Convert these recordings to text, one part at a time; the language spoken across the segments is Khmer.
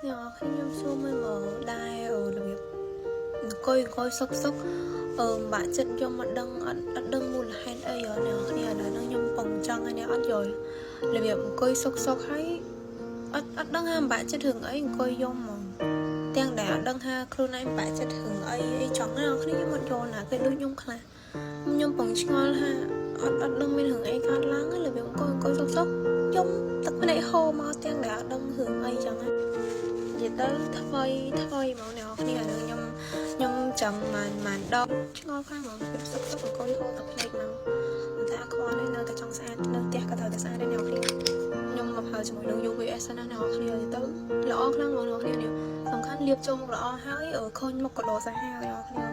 អ្នកខ្ញុំសួរមើលមកដែររបៀបអង្គុយអង្គុយសុកសុកអឺបាក់ចិត្តយកមកដឹងអត់អត់ដឹងមូលហេតុអីហ៎អ្នកគ្នាឥឡូវហ្នឹងខ្ញុំពងចង់ឲ្យអ្នកអត់យល់របៀបអង្គុយសុកសុកហើយអត់អត់ដឹងថាបាក់ចិត្តរឿងអីអង្គុយយំហ្មងទាំងដែលអត់ដឹងថាខ្លួនឯងបាក់ចិត្តរឿងអីអីចង់ណាអ្នកគ្នាខ្ញុំអត់យល់ណាគេដូចខ្ញុំខ្លះខ្ញុំពងឆ្ងល់ថាអត់អត់ដឹងមានរឿងអីកើតឡើងរបៀបអង្គុយអង្គុយសុកសុកយំទឹកភ្នែកហូរមកទាំងដែលអត់ដឹងរឿងអីចឹងណា និយាយទៅថ្មីថ្មីហ្មងអ្នកនរគ្នាឥឡូវខ្ញុំខ្ញុំចាំបានបានដកឆ្ងល់ខ្លាំងហ្មងពេលសុកសុកអង្គុយហូរទឹកភ្នែកមកប៉ុន្តែអត់ខ្វល់ទេនៅតែចង់ស្អាតនៅផ្ទះក៏ត្រូវតែស្អាតដែរអ្នកនរគ្នាខ្ញុំមកប្រើជាមួយនឹង UVS ណាអ្នកនរគ្នាទៅល្អខ្លាំងហ្មងអ្នកនរគ្នានេះសំខាន់លាបចូលមុខល្អហើយឃើញមុខក៏ល្អសាហាវអ្នកនរគ្នា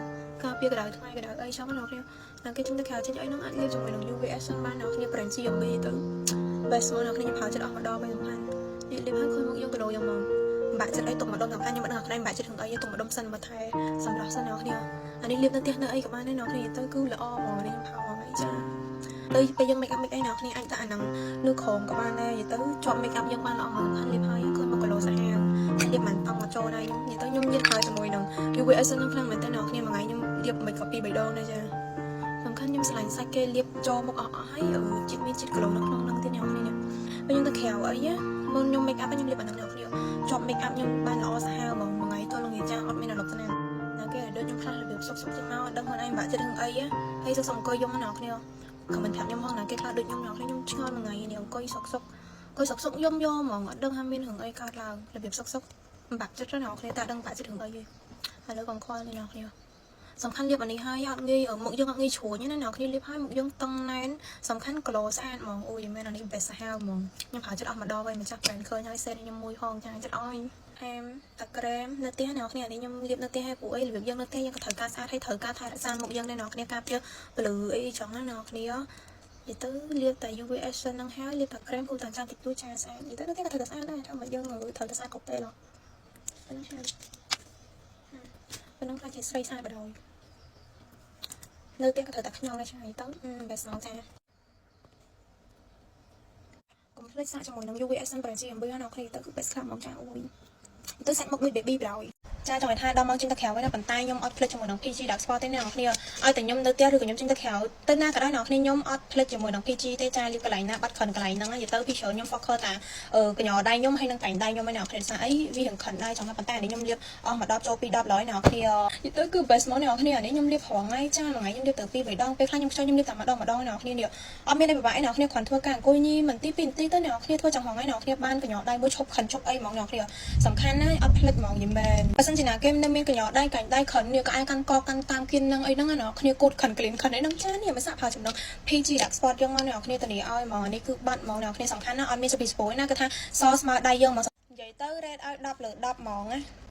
ការពារកម្ដៅថ្ងៃកម្ដៅអីចឹងអ្នកនរគ្នាដល់គេចេញទៅក្រៅចេញអីហ្នឹងអាចលាបជាមួយនឹង UVS បានអ្នកនរគ្នា brand GMB ទៅ best ហ្មងអ្នកនរគ្នាខ្ញុំប្រើចិត្តអស់ម្ដងវិញសំខាន់នេះលាបហើយឃើញមុខយើងក្លោយ៉ាងហ្មង បាក់ចិត្តអីទុកម្ដុំសំខាន់ខ្ញុំមិនដឹងខ្លួនឯងបាក់ចិត្តរឿងអីទុកម្ដុំសិនមកថែសម្រាប់សិនអ្នកគ្នាអានេះលាបនៅផ្ទះនៅអីក៏បានដែរអ្នកគ្នាទៅគឺល្អហ្មងនេះខ្ញុំផៅហ្មងអីចាទៅពេលយើង make up make អីអ្នកគ្នាអាចដាក់អាហ្នឹងនៅក្រោមក៏បានដែរនិយាយទៅជាប់ make up យើងបានល្អហ្មងសំខាន់លាបហើយឃើញមកគីឡូសាហាវលាបមិនតង់មកចូលដែរខ្ញុំនិយាយទៅខ្ញុំញៀនហើយជាមួយនឹង UVS ហ្នឹងខ្លាំងមែនតើអ្នកគ្នាមួយថ្ងៃខ្ញុំលាបមិនក៏ពីរបីដងដែរចាសំខាន់ខ្ញុំស្រឡាញ់សាច់គេលាបចូលមុខអស់អស់ហើយជាតិមានជាតិគីឡូនៅក្នុងហ្នឹងទៀតអ្នកគ្នានេះពេលខ្ញុំទៅក្រៅអីណាមុនខ្ញុំ make up ខ្ញុំលាបអាហ្នឹងអ្នកគ្នាជាប់ make up ខ្ញុំបានល្អសាហាវហ្មងមួយថ្ងៃទល់ល្ងាចចាអត់មានអាលុកស្នាមណាគេឲ្យដូចខ្ញុំខ្លះរបៀបសុកសុកចេញមកអត់ដឹងខ្លួនឯងបាក់ចិត្តរឿងអីហើយសុកសុកអង្គុយយំណាគ្នា comment ប្រាប់ខ្ញុំផងណាគេខ្លះដូចខ្ញុំណាគ្នាខ្ញុំឆ្ងល់មួយថ្ងៃនេះអង្គុយសុកសុកអង្គុយសុកសុកយំយកហ្មងអត់ដឹងថាមានរឿងអីកើតឡើងរបៀបសុកសុកបាក់ចិត្តណាគ្នាតែដឹងបាក់ចិត្តរឿងអីទេឥឡូវកងខ្វល់នេះណាគ្នាសំខាន់លាបអានេះហើយអត់ងាយមុខយើងអត់ងាយជ្រួញណាអ្នកគ្នាលាបហើយមុខយើងតឹងណែនសំខាន់គីឡូស្អាតហ្មងអូយមែនអានេះ best សាហាវហ្មងខ្ញុំប្រើចិត្តអស់ម្ដងហើយម្ចាស់ brand ឃើញហើយសេនខ្ញុំមួយផងចាចិត្តអើយអែមតាក្រែមនៅផ្ទះអ្នកគ្នានេះខ្ញុំលាបនៅផ្ទះហើយព្រោះអីរបៀបយើងនៅផ្ទះយើងក៏ត្រូវការស្អាតហើយត្រូវការថែរក្សាមុខយើងដែរអ្នកគ្នាការពារពលឺអីចឹងណាអ្នកគ្នានិយាយទៅលាបតែ UVS ហ្នឹងហើយលាបតែក្រែមគូតែចាំតិចតួចចាស្អាតនិយាយទៅនៅផ្ទះក៏ត្រូវតែស្អាតដែរធ្វើមកយើងត្រូវតែស្អាតគ្រប់ពេលហ៎ប៉ុណ្ណឹងហើយប៉ុណ្ណឹងខ្លះជាស្រីស្អាតបណ្ដោយនៅផ្ទះក៏ត្រូវតែខ្ញងដែរឆ្ងាយទៅបែបស្មងចាកុំភ្លេចសាកជាមួយនឹង UVS 7 GMB ណាអ្នកគ្នាទៅគឺ best ខ្លាំងហ្មងចាអូយទៅសាច់មុខដូច baby បណ្ដោយចាចង់ឲ្យថាដល់មកចេញទៅក្រៅវិញណាប៉ុន្តែខ្ញុំអត់ភ្លេចជាមួយនឹង PG Dark Spot ទេអ្នកនរគ្នាឲ្យតែខ្ញុំនៅផ្ទះឬក៏ខ្ញុំចេញទៅក្រៅទៅណាក៏ដោយអ្នកនរគ្នាខ្ញុំអត់ភ្លេចជាមួយនឹង PG ទេចាលាបកន្លែងណាបាត់ខិនកន្លែងហ្នឹងនិយាយទៅពីច្រើនខ្ញុំ focus តាអឺកញ្ញដៃខ្ញុំហើយនឹងកែងដៃខ្ញុំឯអ្នកនរគ្នាសារអីវារៀងខិនដែរចង់ថាប៉ុន្តែនេះខ្ញុំលាបអស់មក10ចូល2 10ឡើយអ្នកនរគ្នានិយាយទៅគឺ best មកអ្នកនរគ្នាអានេះខ្ញុំលាបរាល់ថ្ងៃចាមួយថ្ងៃខ្ញុំលាបទៅ2 3ដងពេលខ្លះខ្ញុំខ្ជិលខ្ញុំលាបតែម្ដងម្ដងអ្នកនរគ្នានេះអត់មានអីពិបាកឯអ្នកនរគ្នាគ្រាន់ធ្វើការអង្គុយញីមិនទី2នាទីទៅអ្នកនរគ្នាធ្វើចង់រាល់ថ្ងៃអ្នកនរគ្នាបានកញ្ញដៃមួយឈប់ខិនឈប់អីហ្មងអ្នកនរគ្នាសំខាន់ណាស់អត់ភ្លេចហ្មងយីមែនបើសិនជាណាគេនៅមានកញ្ញដៃកាញ់ដៃខិននេះក៏អាចកាន់កកាន់តាមគៀននឹងអីហ្នឹងអ្នកនរគ្នាគូតខិនក្លៀនខិនអីហ្នឹងចានេះមិនសាក់ប្រើចំណង PG Dark Spot យើងមកអ្នកនរគ្នាធានាឲ្យហ្មងនេះគឺបាត់ហ្មងអ្នកនរគ្នាសំខាន់ណាស់អត់មានសុភីស្ពយណាគឺថាសស្មើដៃយើងហ្មងនិយាយទៅ rate ឲ្យ10លើ10ហ្មងណា។